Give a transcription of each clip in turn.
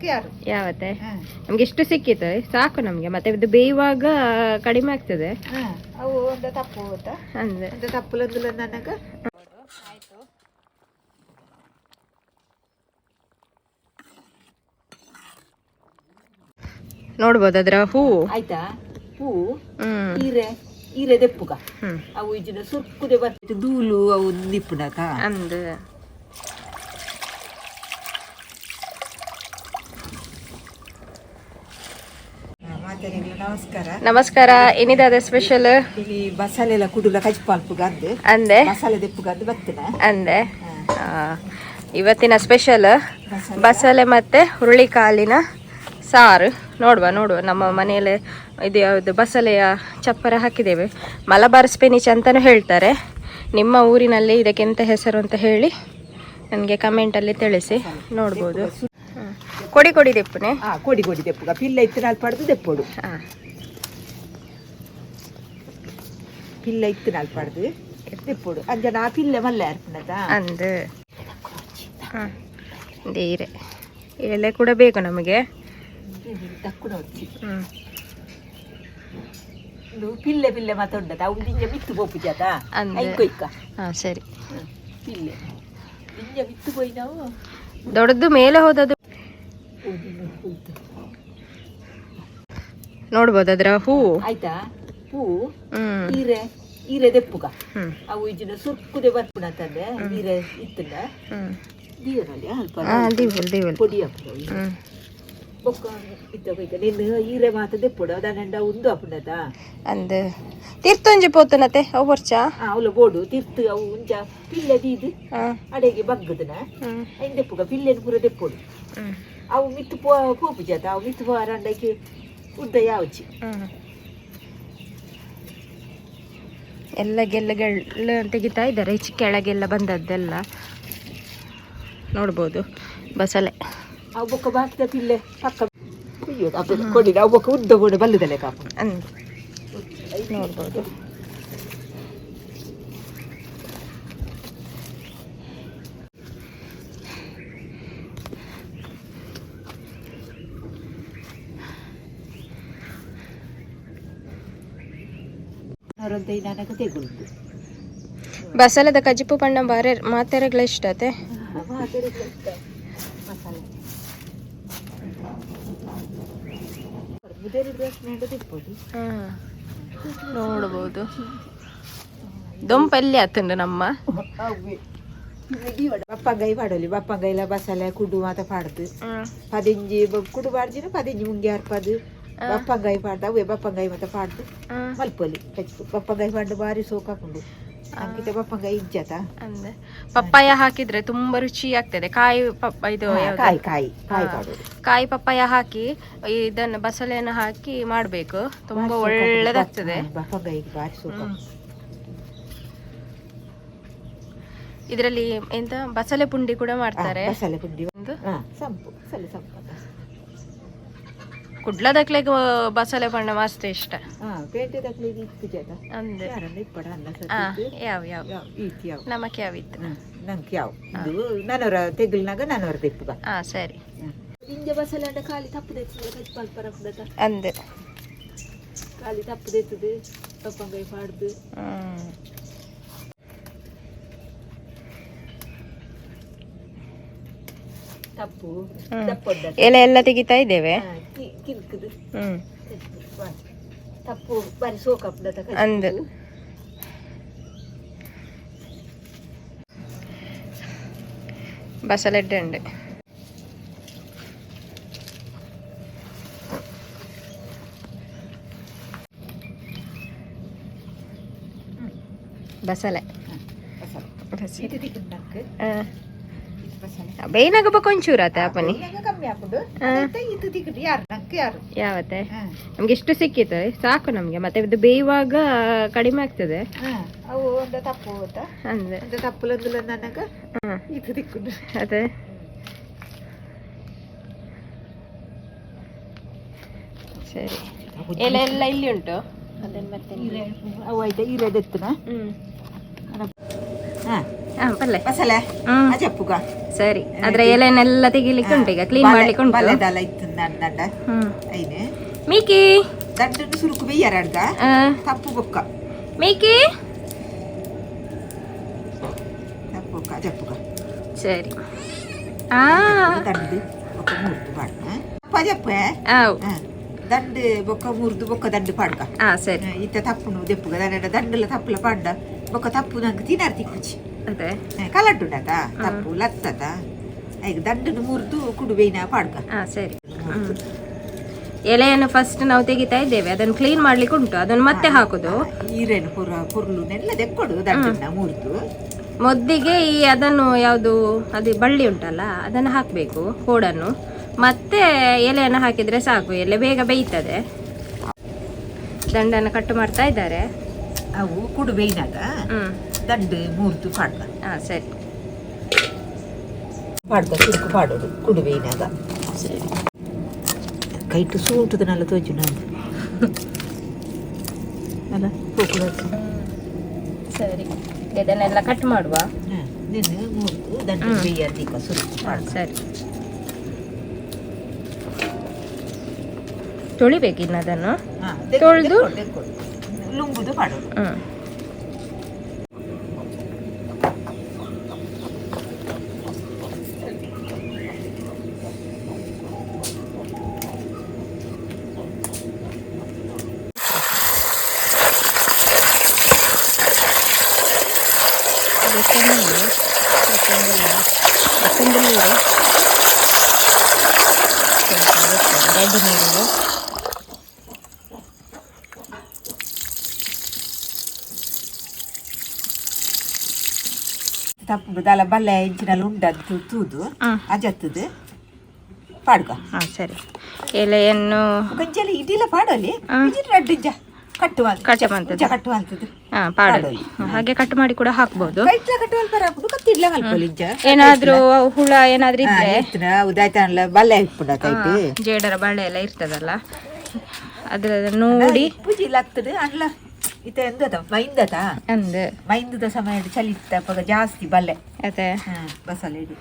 ನಂಗೆ ಯಾರು. ಯಾವತ್ತೆ ನಮ್ಗೆ ಎಷ್ಟು ಸಿಕ್ಕಿತ್ತು ಸಾಕು ನಮ್ಗೆ. ಮತ್ತೆ ಇದು ಬೇಯುವಾಗ ಕಡಿಮೆ ಆಗ್ತದೆ. ಅವು ಒಂದು ತಪ್ಪು ಗೊತ್ತಾ? ಅಂದ್ರೆ ಒಂದು ತಪ್ಪುಲಂದುಲ ನನಗ. ನೋಡ್ಬೋದು ಅದರ ಹೂವು. ಆಯ್ತಾ ಹೂವು? ಈರೆ ಈರೆ ದೆಪ್ಪುಗ. ಅವು ಇಜ್ಜಿನ ಸುರ್ಕುದೆ ಬರ್ತಿತ್ತು ಧೂಳು ಅವು ನಿಪ್ಪುನಕ. ಅಂದ್ ಮಾತಾಡಿಲ್ಲ. ನಮಸ್ಕಾರ. ನಮಸ್ಕಾರ. ಏನಿದೆ ಸ್ಪೆಷಲ್? ಇಲ್ಲಿ ಮಸಾಲೆ ಎಲ್ಲ ಕುಡುಲ ಕಜ್ಪಾಲ್ಪುಗ ಅಂದೆ. ಅಂದೆ. ಮಸಾಲೆ ದೆಪ್ಪುಗ ಅಂದು ಬತ್ತಿನ. ಅಂದೆ. ಇವತ್ತಿನ ಸ್ಪೆಷಲ್ ಬಸಳೆ ಮತ್ತೆ ಹುರುಳಿಕಾಳಿನ ಸಾರು. ನೋಡುವ ನೋಡುವ. ನಮ್ಮ ಮನೆಯಲ್ಲೇ ಇದು ಯಾವುದು ಬಸಳೆಯ ಚಪ್ಪರ ಹಾಕಿದ್ದೇವೆ. ಮಲಬಾರ್ ಸ್ಪಿನಿಚ್ ಅಂತಲೂ ಹೇಳ್ತಾರೆ. ನಿಮ್ಮ ಊರಿನಲ್ಲಿ ಇದಕ್ಕೆಂತ ಹೆಸರು ಅಂತ ಹೇಳಿ ನನಗೆ ಕಮೆಂಟಲ್ಲಿ ತಿಳಿಸಿ. ನೋಡ್ಬೋದು. ಕೊಡಿ ಕೊಡಿ ದೆಪ್ಪನೆ. ಹಾ, ಕೊಡಿ ಕೊಡಿ ದೆಪ್ಪುಗ. ಪಿಲ್ಲ ಇತ್ತು ನಾಲ್ ಪಡ್ದು ದೆಪ್ಪೋಡು. ಪಿಲ್ಲ ಇತ್ತು ನಾಲ್ ಪಡ್ದು ದೆಪ್ಪೋಡು. ಅಂಜನ ಆ ಪಿಲ್ಲೆ ಮಲ್ಲೆ ಅರ್ಪಣದ. ಅಂದು ಈರೆ ಎಲೆ ಕೂಡ ಬೇಕು ನಮಗೆ. ತಕ್ಕುನ ಹೊಚ್ಚಿ. ಇದು ಪಿಲ್ಲೆ ಪಿಲ್ಲೆ ಮಾತ ಉಂಡದ. ಅವು ದಿಂಜ ಮಿತ್ತು ಪೋಪು ಜಾತ. ಅಂದೆ. ಐಕೊಯ್ಕ. ಹಾಂ, ಸರಿ. ಪಿಲ್ಲೆ ದಿಂಜ ಮಿತ್ತು ಪೋಯಿ ನಾವು. ದೊಡ್ಡದು ಮೇಲೆ ಹೋದದ್ದು. ನೋಡ್ಬೋದು ಅದರ ಹೂವು. ಆಯ್ತಾ ಹೂವು? ಈರೆ ಈರೆ ದೆಪ್ಪುಗ. ಅವು ಇಜ್ಜಿನ ಸುರ್ಕುದೆ ಬರ್ಪುಣ ಅಂತಂದೆ ಈರೆ ಇತ್ತಂಡ. ದೀವನಲ್ಲಿ ಅಲ್ಪ. ದಿವಲ್ ದಿವಲ್. ಪೊಡಿ ಹಾಪುನ. ಬೊಕ್ಕ ಇತ್ತ ಕೊಯ್ಕ ನಿನ್ನ ಈರೆ ಮಾತ ದೆಪ್ಪುಡು ಅದನ್ನೆಂಡ ಉಂದು ಹಾಪುನದ. ಅಂದ್ ತೀರ್ಥೊಂಜಿ ಪೋತನತೆ ಅವು ಬರ್ಚಾ. ಅವಳ ಬೋಡು ತಿರ್ತು ಅವು ಉಂಜ ಪಿಲ್ಲೆ ದೀದು ಅಡೆಗೆ ಬಗ್ಗದನ. ಐನ್ ದೆಪ್ಪುಗ ಪಿಲ್ಲೆನ್ ಪೂರ ದೆಪ್ಪೊಡು. ಅವು ಮಿತ್ತು ಪೋ ಪೋಪು ಜಾತ. ಅವು ಮಿತ್ತು ಪೋರಂಡಕ್ಕೆ ಉದ್ದ ಯಾವಚಿ. ಎಲ್ಲ ಗೆಲ್ಲೆಗಳು ತೆಗಿತಾ ಇದ್ದಾರೆ. ಈಚೆ ಕೆಳಗೆಲ್ಲ ಬಂದದ್ದೆಲ್ಲ ನೋಡ್ಬೋದು ಬಸಳೆ. ಅವು ಬೊಕ್ಕ ಬಾಕಿದ ಪಿಲ್ಲೆ ಪಕ್ಕ ಕುಯ್ಯೋದು ಅಪ್ಪದ ಕೊಡಿ. ಅವು ಬೊಕ್ಕ ಉದ್ದ ಬೋಡು ಬಲ್ಲದಲೆ ಕಾಪು. ಅಂದ್ ನೋಡ್ಬೋದು. ಅವರಂತೆ ನನಗೆ ತೆಗುಂಡು. ಬಸಳೆದ ಕಜಿಪು ಪಣ್ಣ ಬಾರೆ ಮಾತೆರೆಗಳ ಇಷ್ಟ ಅತೆ. ಮಸಾಲೆ. ನೋಡ್ಬೋದು ದೊಂಪಲ್ಲಿ ಆತುಂಡು ನಮ್ಮ. ಬಪ್ಪಂಗಾಯಿ ಪಾಡಲಿ. ಬಪ್ಪಂಗಾಯಿಲ ಬಸಳೆ ಕುಡು ಮಾತ ಪಾಡ್ದು ಪದಿಂಜಿ ಕುಡು ಪಾಡ್ಜಿನ ಪದಿಂಜಿ ಮುಂಗೆ ಹರ್ಪದು ಬಪ್ಪಂಗಾಯಿ ಪಾಡ್ದು ಅವೇ ಬಪ್ಪಂಗಾಯಿ ಮಾತ ಪಾಡ್ದು ಮಲ್ಪೊಲಿ ಕಜ್ಪು. ಬಪ್ಪಂಗಾಯಿ ಪಾಡ್ದು ಬಾರಿ ಸೋಕಾಪುಂಡು. ಅಂಕಿತ ಬಪ್ಪಂಗಾಯಿ ಇಜ್ಜತ. ಅಂದೆ, ಪಪ್ಪಾಯ ಹಾಕಿದ್ರೆ ತುಂಬಾ ರುಚಿ ಆಗ್ತದೆ. ಕಾಯಿ ಪಪ್ಪ ಇದು ಯಾವ್ದು? ಕಾಯಿ ಕಾಯಿ ಕಾಯಿ ಪಾಡೋದು. ಕಾಯಿ ಪಪ್ಪಾಯ ಹಾಕಿ ಇದನ್ನು ಬಸಳೆಯನ್ನು ಹಾಕಿ ಮಾಡ್ಬೇಕು. ತುಂಬಾ ಒಳ್ಳೇದಾಗ್ತದೆ. ಬಪ್ಪಂಗಾಯಿಗೆ ಬಾರಿ ಸೋಕ. ಇದರಲ್ಲಿ ಎಂತ ಬಸಳೆ ಪುಂಡಿ ಕೂಡ ಮಾಡ್ತಾರೆ. ಬಸಳೆ ಪುಂಡಿ. ಒಂದು ಸಂಪು ಬಸಳೆ ಸಂಪು. ಕುಡ್ಲದಕ್ಲೆಗ್ ಬಸಳೆ ಬಣ್ಣ ಮಸ್ತ್ ಇಷ್ಟ. ಪೇಟೆ ತಕ್ಲಿಗೆ ಇತ್ತು ಜಾತ. ಅಂದೆ. ಯಾರನ್ನ ಇಪ್ಪಡ ಅಲ್ಲ. ಯಾವ ಯಾವ ಯಾವ ಈತ್ ಯಾವ. ನಮಕ್ ಯಾವಿತ್ತು. ನಂಗೆ ಯಾವ ಇದು ನನವರ ತೆಗ್ಲಿನಾಗ ನನವರ ತೆಪ್ಪುಗ. ಹಾ, ಸರಿ. ಇಂಜ ಬಸಳೆ ಅಂಡ ಖಾಲಿ ತಪ್ಪು ತೆತ್ತದ ಕಜ್ಪಾಲ್ ಪರಪುದತ. ಅಂದೆ. ಖಾಲಿ ತಪ್ಪು ತೆತ್ತದು ಬಪ್ಪಂಗಾಯಿ ಪಾಡ್ದು. ತಪ್ಪು ದಪ್ಪೊಡ್ಡ. ಎಲೆ ಎಲ್ಲ ತೆಗಿತಾ ಇದ್ದೇವೆ. ಕಿಲ್ಕುದು ತಪ್ಪು ಬಾರಿ ಸೋಕಪ್ಪದ. ಅಂದ್ ಬಸಳೆಡ್ಡೆ ಉಂಡು. ಬಸಳೆ. ಬಸಳೆ. ಇದು ತಿಕ್ಕು ನಂಗೆ. ಬಸಳೆ. ಬೇಯ್ನಾಗ ಕೊಂಚೂರು ಆತ ಅಪ್ಪನಿ. ಕಮ್ಮಿ ಹಾಕುದು ಇದು ತಿಕ್ಕು ಯಾರು ನಂಗೆ ಯಾರು. ಯಾವತ್ತೆ ನಮ್ಗೆ ಎಷ್ಟು ಸಿಕ್ಕಿತ್ತು ಸಾಕು ನಮ್ಗೆ. ಮತ್ತೆ ಇದು ಬೇಯುವಾಗ ಕಡಿಮೆ ಆಗ್ತದೆ. ಅವು ಒಂದು ತಪ್ಪು ಗೊತ್ತಾ? ಅಂದೆ. ಒಂದು ತಪ್ಪುಲಂದುಲ ನನಗ. ಇದು ತಿಕ್ಕು. ಅದೇ ಸರಿ. ಎಲೆ ಎಲ್ಲ ಇಲ್ಲಿ ಉಂಟು. ಅದನ್ನ ಮತ್ತೆ ಅವು ಆಯ್ತಾ ಈರೆದೆತ್ತನ. ಹಾ, ಪಲ್ಲೆ. ಬಸಳೆ ಅಜಪ್ಪುಗ. ಸರಿ, ಅದ್ರ ಎಲೆನೆಲ್ಲ ತೆಗಿಲಿಕ್ಕೆ ಉಂಟು, ಈಗ ಕ್ಲೀನ್ ಮಾಡ್ಲಿಕ್ಕೆ ಉಂಟು. ಬಲೆದಲ್ಲ ಇತ್ತು ನನ್ನ ಐನೆ. ಮೀಕಿ ದಂಡನ್ನು ಸುರುಕು ಬೇಯ್ಯಾರ ಅಡ್ಗ ತಪ್ಪು ಬೊಕ್ಕ. ಮೀಕಿ ತಪ್ಪು ಬೊಕ್ಕ ಜಪ್ಪುಗ. ಸರಿ. ದಂಡು ಬೊಕ್ಕ ಮೂರ್ದು ಪಾಡ್ಕ ಜಪ್ಪ. ದಂಡು ಬೊಕ್ಕ ಮೂರ್ದು ಬೊಕ್ಕ ದಂಡು ಪಾಡ್ಕ. ಸರಿ. ಇತ್ತ ತಪ್ಪುನು ದೆಪ್ಪುಗ ದಂಡ ದಂಡಲ ತಪ್ಪುಲ ಪಾಡ್ಡ ಬೊಕ್ಕ ತಪ್ಪು ನಂಗೆ ತಿನಾರ್ ತಿಕ್ಕುಚಿ. ಅದೇ ಕಲಟುಂಡತ ತಪ್ಪು ಲತ್ತತ ಈಗ ದಂಡನು ಮುರಿದು ಕುಡುಬೇನ ಪಾಡ್ಕ. ಸರಿ. ಎಲೆಯನ್ನು ಫಸ್ಟ್ ನಾವು ತೆಗಿತಾ ಇದ್ದೇವೆ, ಅದನ್ನು ಕ್ಲೀನ್ ಮಾಡ್ಲಿಕ್ಕೆ ಉಂಟು, ಅದನ್ನು ಮತ್ತೆ ಹಾಕುದು. ಈರೇನು ಪುರ ಪುರ್ಲುನೆಲ್ಲ ದೆಕ್ಕೊಡು ದಂಡನ್ನ ಮುರಿದು. ಮೊದ್ಲಿಗೆ ಈ ಅದನ್ನು ಯಾವುದು ಅದು ಬಳ್ಳಿ ಉಂಟಲ್ಲ ಅದನ್ನು ಹಾಕಬೇಕು, ಕೋಡನ್ನು. ಮತ್ತೆ ಎಲೆಯನ್ನು ಹಾಕಿದ್ರೆ ಸಾಕು, ಎಲೆ ಬೇಗ ಬೇಯ್ತದೆ. ದಂಡನ್ನು ಕಟ್ಟು ಮಾಡ್ತಾ ಇದ್ದಾರೆ. ಅವು ಕುಡು ಬೇಯ್ನಾಗ ದಂಡು ಮುರಿದು ಪಾಡ್ಕ. ಸರಿ. ಪಾಡ್ಕ ಸುರುಕು ಪಾಡೋದು ಕುಡು ಬೇಯ್ನಾಗ. ಸರಿ. ಕೈಟು ಸೂಟುದನ್ನೆಲ್ಲ ತೋಜು ನಾನು ಅಲ್ಲ. ಸರಿ, ಇದನ್ನೆಲ್ಲ ಕಟ್ ಮಾಡುವ. ನಿನ್ನ ಮುರಿದು ದಂಡು ಬೇಯರ್ದಿಕ್ಕ ಸುರುಕು ಪಾಡ್ಕ. ಸರಿ, ತೊಳಿಬೇಕು ಇನ್ನು ಅದನ್ನು. ತೊಳ್ದು? ಲುಂಗುದು ಪಾಡೋದು. ತಪ್ಪು ದಾಲ ಬಲ್ಲೆ ಇಂಚಿನಲ್ಲಿ ಉಂಡದ್ದು ತೂದು ಅಜತ್ತದು ಪಾಡ್ಕ. ಸರಿ, ಎಲೆಯನ್ನು ಗಂಜಲಿ ಇಡಿಲ ಪಾಡಲಿ ರಡ್ಡು ಇಂಚ ಕಟ್ಟುವ ಕಟ್ಟುವಂಥದ್ದು. ಕಟ್ಟುವಂಥದ್ದು. ಪಾಡಲಿ ಹಾಗೆ ಕಟ್ ಮಾಡಿ ಕೂಡ ಹಾಕ್ಬೋದು. ಕೈಟ್ಲ ಕಟ್ಟುವಲ್ ಬರಾಪುಡು ಕತ್ತಿಡ್ಲ ಮಲ್ಪೊಲಿ ಇಂಚ. ಏನಾದ್ರೂ ಹುಳ ಏನಾದ್ರೂ ಇದ್ರೆ ಉದಾಯ್ತಾನಲ್ಲ ಬಲ್ಲೆ ಇಪ್ಪುಂಡ ಕೈಟ್. ಜೇಡರ ಬಳ್ಳೆ ಎಲ್ಲ ಇರ್ತದಲ್ಲ, ಅದ್ರ ನೋಡಿ. ಪೂಜಿ ಲತ್ತದು ಅಲ್ಲ ಇತ್ತ ಎಂದದ ಮೈಂದದ ಅಂದ್ ಮೈಂದದ ಸಮಯ ಚಳಿ ಅಪ್ಪಗ ಜಾಸ್ತಿ ಬಲ್ಲೆ. ಅದೇ. ಬಸಲೆ ಇಡು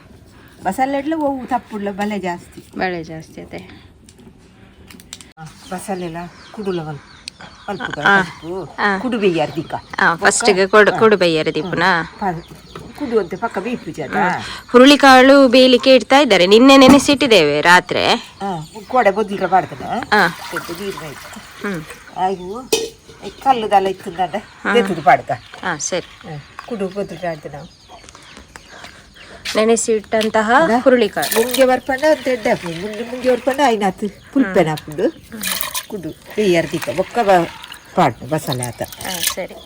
ಬಸಲೆ ಇಡ್ಲ ಒವು ತಪ್ಪುಡ್ಲ ಬಲ್ಲೆ ಜಾಸ್ತಿ. ಬಳ್ಳೆ ಜಾಸ್ತಿ ಅದೇ. ಬಸಲೆಲ್ಲ ಕುಡುಲ ಕುಡು ಬೇಯಾರ ದಿಕ್ಕ. ಫಸ್ಟಿಗೆ ಕೊಡು ಬೇಯ್ಯಾರ ದೀಪನ. ಕುಡು ಅಂತ ಪಕ್ಕ ಬೇಯ್ಪುಜ. ಹುರುಳಿಕಾಳು ಬೇಯಲಿಕ್ಕೆ ಇಡ್ತಾ ಇದ್ದಾರೆ, ನಿನ್ನೆ ನೆನೆಸಿಟ್ಟಿದ್ದೇವೆ ರಾತ್ರಿ. ಕೋಡೆ ಬೊದ್ಲಿರ ಪಾಡ್ತನ ಆಯ್ವು ಕಲ್ಲುದಲ್ಲ ಇತ್ತು ದೇತುದು ಪಾಡ್ಕ. ಸರಿ. ಕುಡು ಬೊದ್ಲಿರ ಆಡ್ತನ. ನೆನೆಸಿಟ್ಟಂತಹ ಹುರುಳಿಕಾಳು. ಮುಂಗೆ ಬರ್ಪಂಡ ಅಂತ ಎಡ್ಡೆ ಮುಂಗೆ ಮುಂಗೆ ಬರ್ಪಂಡ ಐನಾತು ಪುಲ್ಪೆನ ಹಾಕೊಂಡು ಕುಡು ಬೇಯಾರ ದಿಕ್ಕ ಬೊಕ್ಕ ಪಾಡ್ನು ಬಸಲೆ ಆತ. ಸರಿ.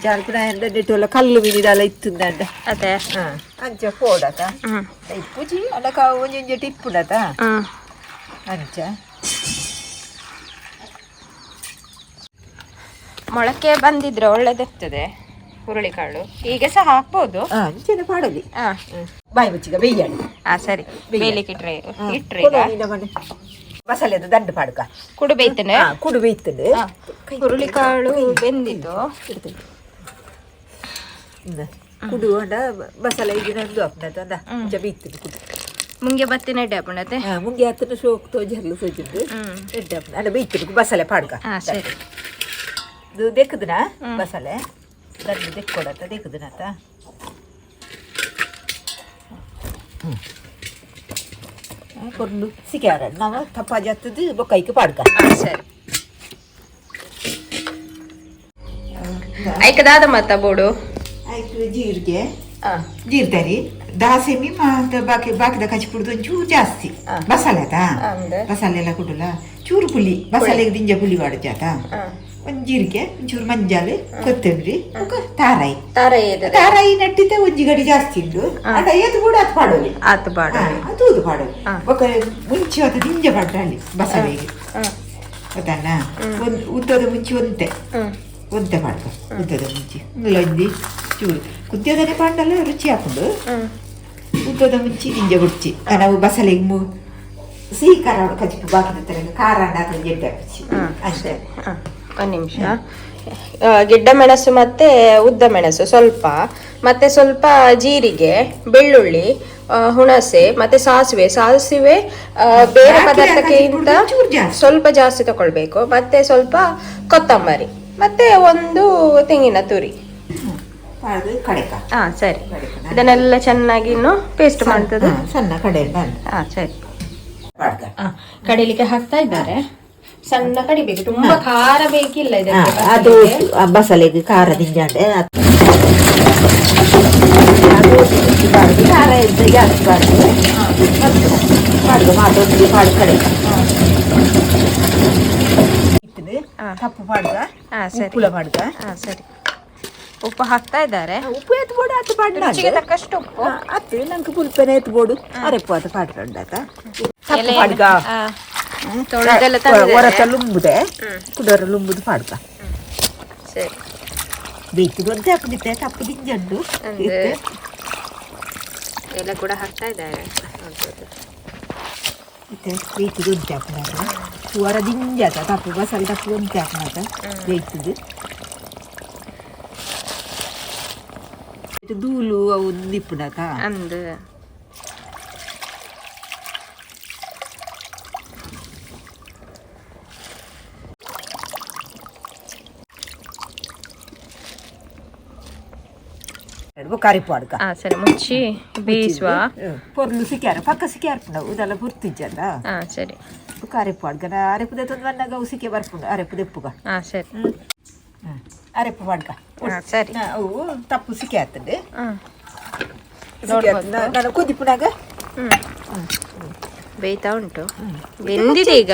ಜಾಲ್ಪುನ ನೆಟ್ಟುವಲ್ಲ ಕಲ್ಲು ಮೀನಿದಲ್ಲ ಇತ್ತುಂದಂಡ. ಅದೇ. ಅಂಚ ಪೋಡತ ಇಪ್ಪುಜಿ ಅಡಕ ಒಂಜೊಂಜಿ ಇಪ್ಪುಡತ ಅಂಚ. ಮೊಳಕೆ ಬಂದಿದ್ರೆ ಒಳ್ಳೇದಿರ್ತದೆ ಹುರುಳಿಕಾಳು, ಹೀಗೆ ಸಹ ಹಾಕ್ಬೋದು. ಅಂಚೆನೆ ಪಾಡಲಿ. ಬಾಯಿ ಮುಚ್ಚಿಗ ಬೇಯಾಡಿ. ಸರಿ, ಬೇಯಲಿಕ್ಕೆ ಇಟ್ರೆ ಇಟ್ರೆ ಈಗ ಮಸಾಲೆದು ದಂಡು ಪಾಡ್ಕ. ಕುಡು ಬೇಯ್ತೇನೆ. ಕುಡು ಬೇಯ್ತದೆ. ಹುರುಳಿಕಾಳು ಬೆಂದಿತ್ತು. ಕುಡು ಅಂಡ ಮಸಾಲೆ ಇದು ಅಪ್ನದ ಅಂಚ ಬೇಯ್ತದೆ ಕುಡು. ಮುಂಗೆ ಬತ್ತಿನ ಎಡ್ಡೆ ಅಪ್ಪಣತೆ. ಮುಂಗೆ ಹತ್ತಿನ ಶೋಕ್ ತೋಜರ್ಲು ಸೋಜಿದ್ದು ಎಡ್ಡೆ ಅಪ್ಪನ ಅಂಡ ಬೇಯ್ತದೆ ಮಸಾಲೆ ಪಾಡ್ಕ. ಸರಿ. ಇದು ದೆಕ್ಕದನ ಮಸಾಲೆ ದಂಡು ದೆಕ್ಕೊಡತ್ತ ದೆಕ್ಕದನತ್ತ. ಕೊರ್ಲು ಸಿಕ್ಯಾರ ನಾವು ತಪ್ಪ ಜತ್ತದು ಬೊಕ್ಕೈക്ക് ಪಾಡ್ಕ. ಸರಿ. ಐಕದಾದ ಮತ್ತ ಬೋಡು. ಆಯ್ತು, ಜೀರಿಗೆ ಜೀರ್ದರಿ ದಾಸೆಮಿ ಮಾತ ಬಾಕಿ ಬಾಕಿದ ಕಚ್ಚಿಪುಡ್ದು ಒಂಚೂರು ಜಾಸ್ತಿ ಮಸಾಲೆ ಆತಾ ಮಸಾಲೆ ಎಲ್ಲ ಕೊಡುಲ್ಲ ಚೂರು ಪುಲಿ ಮಸಾಲೆಗೆ ದಿಂಜ ಪುಲಿ ವಾಡು ಜಾತ. ಒಂದು ಜೀರಿಗೆ ಒಂಚೂರು ಮಂಜಾಲು ಕೊತ್ತಂಬರಿ ಬೊಕ್ಕ ತಾರಾಯಿ. ತಾರಾಯಿ ತಾರಾಯಿ ನಟ್ಟಿದ್ದೆ ಒಂಜಿ ಗಡಿ ಜಾಸ್ತಿ ಉಂಟು ಅಂಡ ಏತು ಕೂಡ ಅದು ಪಾಡೋಲಿ. ಆತು ಬಾಡು. ಅದು ಅದು ಪಾಡೋಲಿ ಬೊಕ್ಕ ಮುಂಚೆ ಅದು ದಿಂಜ ಪಾಡ್ರಲ್ಲಿ ಮಸಾಲೆಗೆ ಗೊತ್ತಣ್ಣ. ಒಂದು ಉದ್ದದ ಮುಂಚೆ ಒಂತೆ ಒಂತೆ ಪಾಡ್ಕ ಉದ್ದದ ಮುಂಚೆ ಒಂಜಿ ಚೂರು ಕುದ್ಯದನೆ ಪಾಂಡಲ್ಲ ರುಚಿ ಹಾಕೊಂಡು ಉದ್ದದ ಮುಂಚಿ ದಿಂಜ ಬುಡ್ಚಿ ನಾವು ಬಸಲೆಗೆ ಸಿಹಿ ಖಾರ ಕಜಿಪು ಬಾಕಿದ ತರ ಖಾರ ಅಂಡ ಅದು ಎಡ್ಡೆ ಹಾಕುಚಿ ಅಷ್ಟೇ. ಒಂದು ನಿಮಿಷ. ಗಿಡ್ಡ ಮೆಣಸು ಮತ್ತೆ ಉದ್ದ ಮೆಣಸು ಸ್ವಲ್ಪ, ಮತ್ತೆ ಸ್ವಲ್ಪ ಜೀರಿಗೆ, ಬೆಳ್ಳುಳ್ಳಿ, ಹುಣಸೆ ಮತ್ತೆ ಸಾಸಿವೆ. ಸಾಸಿವೆ ಬೇರೆ ಬಾಕಿ ಪದಾರ್ಥಕ್ಕಿಂತ ಚೂರು ಜಾಸ್ತಿ. ಸ್ವಲ್ಪ ಜಾಸ್ತಿ ತಗೊಳ್ಬೇಕು. ಮತ್ತೆ ಸ್ವಲ್ಪ ಕೊತ್ತಂಬರಿ, ಮತ್ತೆ ಒಂದು ತೆಂಗಿನ ತುರಿ. ಪಾಡ್ದು ಕಡೆಕ. ಹಾ ಸರಿ. ಕಡೆಕ. ಇದನ್ನೆಲ್ಲ ಚೆನ್ನಾಗಿ ಇನ್ನು ಪೇಸ್ಟ್ ಮಾಡ್ತದೆ. ಹಾ, ಸಣ್ಣ ಕಡೆ. ಹಾ ಸರಿ. ಪಾಡ್ದ. ಕಡಿಲಿಕ್ಕೆ ಹಾಕ್ತಾ ಇದ್ದಾರೆ. ಸಣ್ಣ ಕಡಿಬೇಕು, ತುಂಬಾ ಖಾರ ಬೇಕಿಲ್ಲ ಇದಕ್ಕೆ. ಅದು ಬಸಳೆಗೆ. ಆ ಬಸಳೆಗೆ ಖಾರ ದಿಂಜಾಂಡೆ ಅದು ಬಾರ್ದು, ಖಾರ ಇದ್ದ ಜಾಸ್ತಿ ಬಾರ್ದು. ಪಾಡ್ದು ಮಾತೊಂದು ಪಾಡು ಕಡೆ ಇತ್ತದು. ತಪ್ಪು ಪಾಡ್ದ. ಹಾ, ಸರಿ. ಉಪ್ಪುಲ ಪಾಡ್ದ. ಹಾ ಸರಿ, ಉಪ್ಪು ಹಾಕ್ತಾ ಇದ್ದಾರೆ. ಉಪ್ಪು ಎತ್ತು ಬೋಡು ಅದು ಪಾಡ್ದ. ರುಚಿಗೆ ತಕ್ಕಷ್ಟು ಉಪ್ಪು. ಅತ್ತು ನಂಗೆ ಪುಲ್ಪೆನೆ ಎತ್ತು ಬೋಡು ಅರೆಪ್ಪು ಅದು ಪಾಡ್ರಂಡಾತ ತಪ್ಪು ಎಲೆ ಪಾಡ್ಗ. ತೊಳೆದೆಲ್ಲ ತಂದಿದ್ದಾರೆ. ಹೊರತ ಲುಂಬುದೆ ಕುಡರ ಲುಂಬುದು ಪಾಡ್ಗ. ಸರಿ. ಬೇಯ್ತದೆ ಅಂತ ಹಾಕುದಿತ್ತೆ ತಪ್ಪು ದಿಂಜಂಡು. ಒಂದು ಇತ್ತೆ. ಎಲೆ ಕೂಡ ಹಾಕ್ತಾ ಇದ್ದಾರೆ, ನೋಡ್ಬೋದು. ಇತ್ತೆ ಬೇಯ್ತದೆ ಉಂಟು ಹಾಕುನಾಗ ಹೊರ ದಿಂಜಾತ ತಪ್ಪು ಬಸಳೆ ತಪ್ಪು ಉಂಟು ಹಾಕುನಾಗ ಬೇಯ್ತದೆ. ಇದು ಧೂಳು ಅವು ನಿಪ್ಪುನಾಕ. ಅಂದು. ಕರಿಪಾಡ್ಕ. ಹಾ ಸರಿ, ಮುಚ್ಚಿ ಬೇಯಿಸುವ. ಪೊರ್ಲು ಸಿಕ್ಯಾರ ಪಕ್ಕ ಸಿಕ್ಯಾರ್ಪುಂಡು ಇದೆಲ್ಲ ಪುರ್ತಿಜ್ಜಲ್ಲ. ಹಾ ಸರಿ. ಅರೆಪ್ಪು ಅಡ್ಗ ಅರೆಪ್ಪು ದೆತ್ತೊಂದು ಬಂದಾಗ ಅವು ಸಿಕ್ಕೆ ಬರ್ಪುಂಡು ಅರೆಪ್ಪು ದೆಪ್ಪುಗ. ಹಾ ಸರಿ. ಅರೆಪ್ಪು ಪಾಡ್ಕ. ಹಾ ಸರಿ. ಅವು ತಪ್ಪು ಸಿಕ್ಕೆ ಆಗ್ತದೆ. ನೋಡ್ಬೋದು. ನಾನು ಕುದಿಪುನಾಗ. ಬೇಯ್ತಾ ಉಂಟು, ಬೆಂದಿದೆ ಈಗ.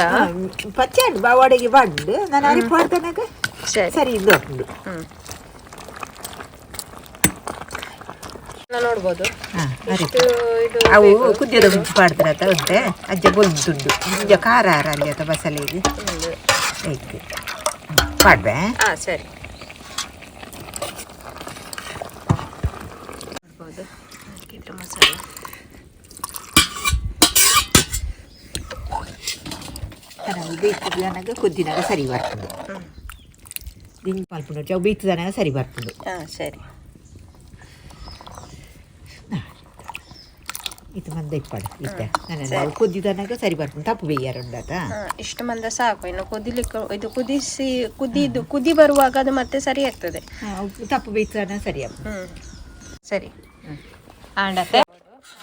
ಪಚ್ಚೆ ಉಂಟು ಬಾವಾಡೆಗೆ ಬಾಂಡು ನಾನು ಅರೆಪ್ಪು ಮಾಡ್ತಾನಾಗ. ಸರಿ. ಸರಿ ಇದು ಉಂಟು. ನೋಡ್ಬೋದು ಎಷ್ಟು ಇದು. ಅವು ಕುದ್ಯದ ಮುಂಚೆ ಪಾಡ್ತಾರ ಉಂಟೆ ಅಜ್ಜ ಬೊಲ್ದುಂಡು ಮುಂಜ ಖಾರ ಆರ ಅಲ್ಲಿ ಅಥವಾ ಬಸಳೆಗೆ. ಐತೆ ಪಾಡ್ಬೆ. ಹಾ ಸರಿ, ನೋಡ್ಬೋದು ಹಾಕಿದ್ರೆ ಮಸಾಲೆ. ನಾವು ಬೇಯ್ತದನಾಗ ಕೊದ್ದಿನಾಗ ಸರಿ ಬರ್ತದೆ. ದಿಂಗ್ ಪಲ್ಪುಂಡು ಅವು ಬೇಯ್ತದನಾಗ ಸರಿ ಬರ್ತದೆ. ಹಾ ಸರಿ. ಇದು ಮಂದ ಇಪ್ಪಾಡು ಇತ್ತೆ ನಾನು ನಾವು ಕೊದ್ದಿದನಾಗ ಸರಿ ಬರ್ಪುಂಡು ತಪ್ಪು ಬೇಯ್ಯಾರ ಉಂಡಾತ. ಇಷ್ಟು ಮಂದ ಸಾಕು. ಇನ್ನು ಕುದಿಲಿಕ್ಕೆ ಇದು ಕುದಿಸಿ ಕುದಿದು ಕುದಿ ಬರುವಾಗ ಅದು ಮತ್ತೆ ಸರಿ ಆಗ್ತದೆ. ಅವು ತಪ್ಪು ಬೇಯ್ತದನ ಸರಿ ಆಗ್ತದೆ. ಸರಿ ಆಂಡತೆ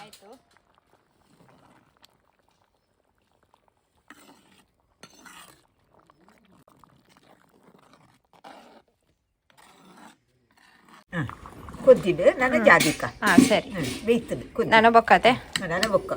ಆಯ್ತು. ಕೊದ್ದಿದ್ದು ನನ್ನ ಜಾದಿಕ. ಹಾ ಸರಿ. ಬೇಯ್ತದೆ ಕೊದ್ದಿ. ನಾನು ಬೊಕ್ಕತೆ. ನನ್ನ ಬೊಕ್ಕ.